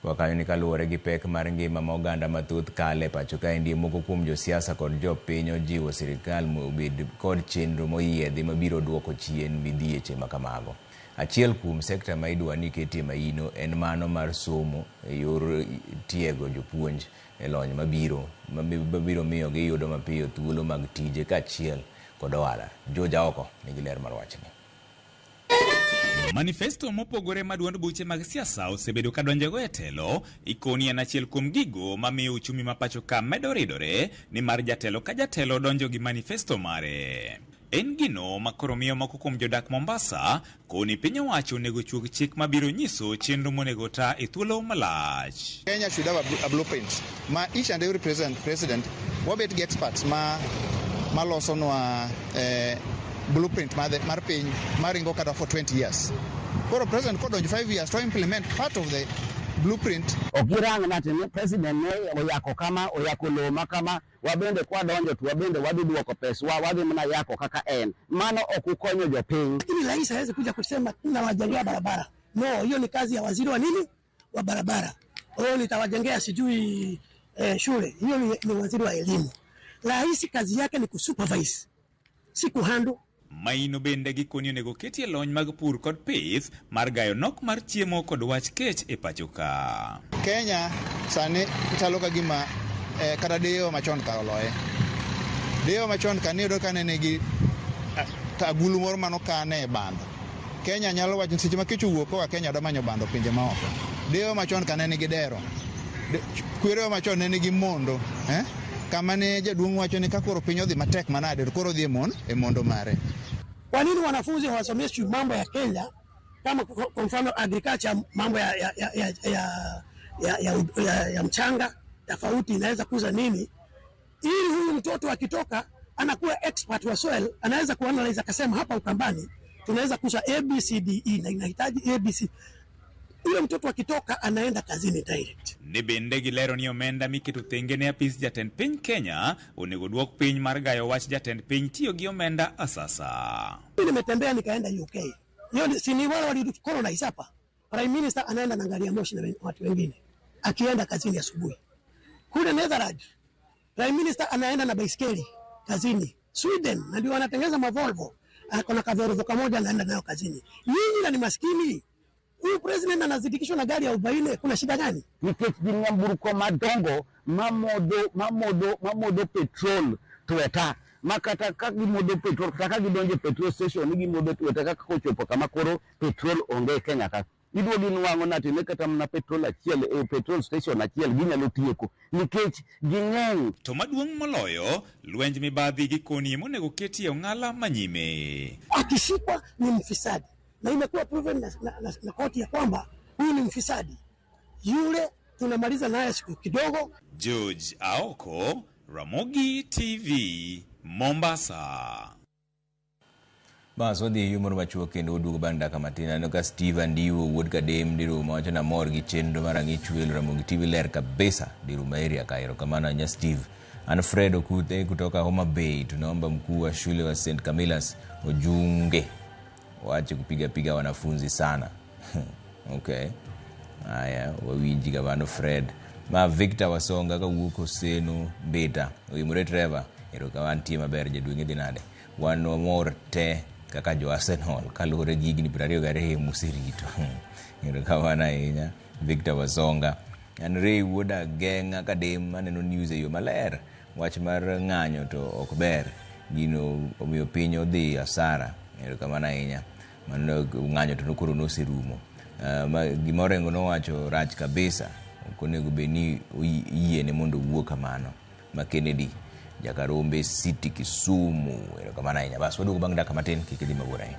Wakanyo ni kaluwore gi pek mar ngima ma oganda mathoth kale pacho kaendi moko kuom josiasa kod jopiny ojiwo sirikal obed kod chenro moyiedhi mabiro duoko chien midhieche ma kamago. Achiel kuom sekta ma idwa ni ketie maino en mano mar somo e yor tiego jopuonj e lony mabiro miyo giyudo mapiyo thuolo mag tije kaachiel kod ohala. George Aoko nigi ler mar wachni. Manifesto mopogore ma duond buche mag siasa osebedo ka donjogo e telo ikoni en achiel kuom gigo mamiyo uchumi ma pacho ka medo ridore nimar jatelo ka jatelo donjo gi manifesto mare. En gino ma koro miyo moko kuom jodak Mombasa koni piny owacho onego chuog chik mabiro nyiso chenro monego ta e thuolo malach. Kenya should have a blueprint ma each and every president wabet gi experts ma malosonwa blueprint mar piny maringo kata for 20 years. Koro president kodonjo 5 years to implement part of the blueprint. Ok girang nati ni president ne oyako kama, oyako lowo ma kama, wabende kwa donjo to wabende wadhi duoko peswa, wadhi mana yako kaka en. Mano ok ukonyo jopiny. Lakini rais hawezi kuja kusema nawajengea barabara. No, hiyo ni kazi ya waziri wa nini? Wa barabara. Oh, nitawajengea sijui shule. Hiyo ni waziri wa elimu. Rais kazi yake ni kusupervise, si kuhandle. Maino bende gikoni onego ketie lony mag pur kod pith mar gayo nok mar chiemo kod wach kech e pacho ka. Kenya sani chalo ka gima kata deyewa machon ka oloye. Deyewa machon ka niyudo ka ne nigi agulu moro manokane e bando. Kenya nyalo wacho seche ma kech owuok koa Kenya dwa manyo bando pinje maoko. Deyewa machon ka ne nigi dero. Kwerewa machon ne nigi mondo. Kama ne jaduong' wacho ni ka koro piny odhi matek manade to koro odhi e mondo mare. Kwa nini wanafunzi hawasomeshwi mambo ya Kenya kama kwa mfano agriculture, mambo ya mchanga tofauti inaweza kuza nini, ili huyu mtoto akitoka anakuwa expert wa soil, anaweza kuanalyze akasema hapa Ukambani tunaweza kuza A B C D E na inahitaji A B C. Huyo mtoto akitoka anaenda kazini direct. Ni bende gilero ni omenda miketo thenge ne apis jatend piny Kenya onego duok piny mar gayo wach jatend piny tiyo gi omenda asasa. Mimi nimetembea nikaenda UK. Hiyo si ni wale wali colonize hapa. Prime Minister anaenda na gari ya moshi na watu wengine. Akienda kazini asubuhi. Kule Netherlands, Prime Minister anaenda na baiskeli kazini. Sweden, na ndio wanatengeneza ma Volvo. Ako na ka-Volvo kamoja anaenda nayo kazini. Nyinyi na ni maskini. Huyu president anazidikishwa na gari ya 40, kuna shida gani? Nikech gin nyamburko madongo mamodho petrol tweta. Ma kata ka gimodho petrol, kata ka gidonjo e petrol station ni gimodho tweta kaka kochopo kama koro petrol onge e Kenya ka. Iduogo inwang'o nati ne kata mana petrol achiel e petrol station achiel ginyalo tieko nikech ging'eny. To maduong' moloyo, lwenj mibadhi gi koni monego ketie ong'ala manyime. Akishikwa ni mfisadi. Na imekuwa proven na koti ya kwamba huyu ni mfisadi. Yule tunamaliza naye siku kidogo. George Aoko, Ramogi TV, Mombasa. Bas wadhi e moro machuok kendo waduogo bang' dakika matin. Aneno ka Steve Andiwo wuod Kadem Diruma wacho ni amor gi chenro mar Ang'ich Welo. Ramogi TV ler kabisa Diruma area ka. Erokamano ahinya Steve. An Fred Okuthe kutoka Homa Bay. Tunaomba mkuu wa shule wa St. Camillus Ojunge waache kupiga piga wanafunzi sana. Okay. Haya, wawinji kamano Fred. Ma Victor Wasonga kawuok Oseno Mbita. Oimore Trevor. Erokamano nitie maber jaduong' idhi nade? Wan wamor te kaka jo Arsenal kaluwore gi higni 22 moserito. Erokamano ahinya Victor Wasonga. An Ray wuod Ageng'a Kadem aneno news e yo maler. Wach mar ng'anyo to ok ber. Gino omiyo piny odhi asara. Erokamano ahinya. Mano ng'anyo to koro noserumo. Gima Orengo nowacho rach kabisa. Ok onego bed ni oyiene mondo owuo kamano. Ma Kennedy Jakarombe City Kisumu. Erokamano ahinya. Bas waduogo bang' dakika matin kik idhi mabor ahinya.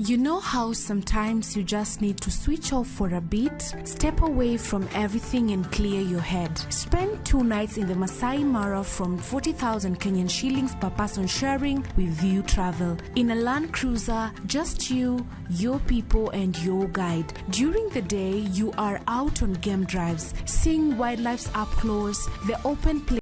You know how sometimes you just need to switch off for a bit, step away from everything and clear your head. Spend 2 nights in the Masai Mara from 40,000 Kenyan shillings per person sharing with View Travel. In a Land Cruiser, just you, your people and your guide. During the day, you are out on game drives, seeing wildlife up close, the open place.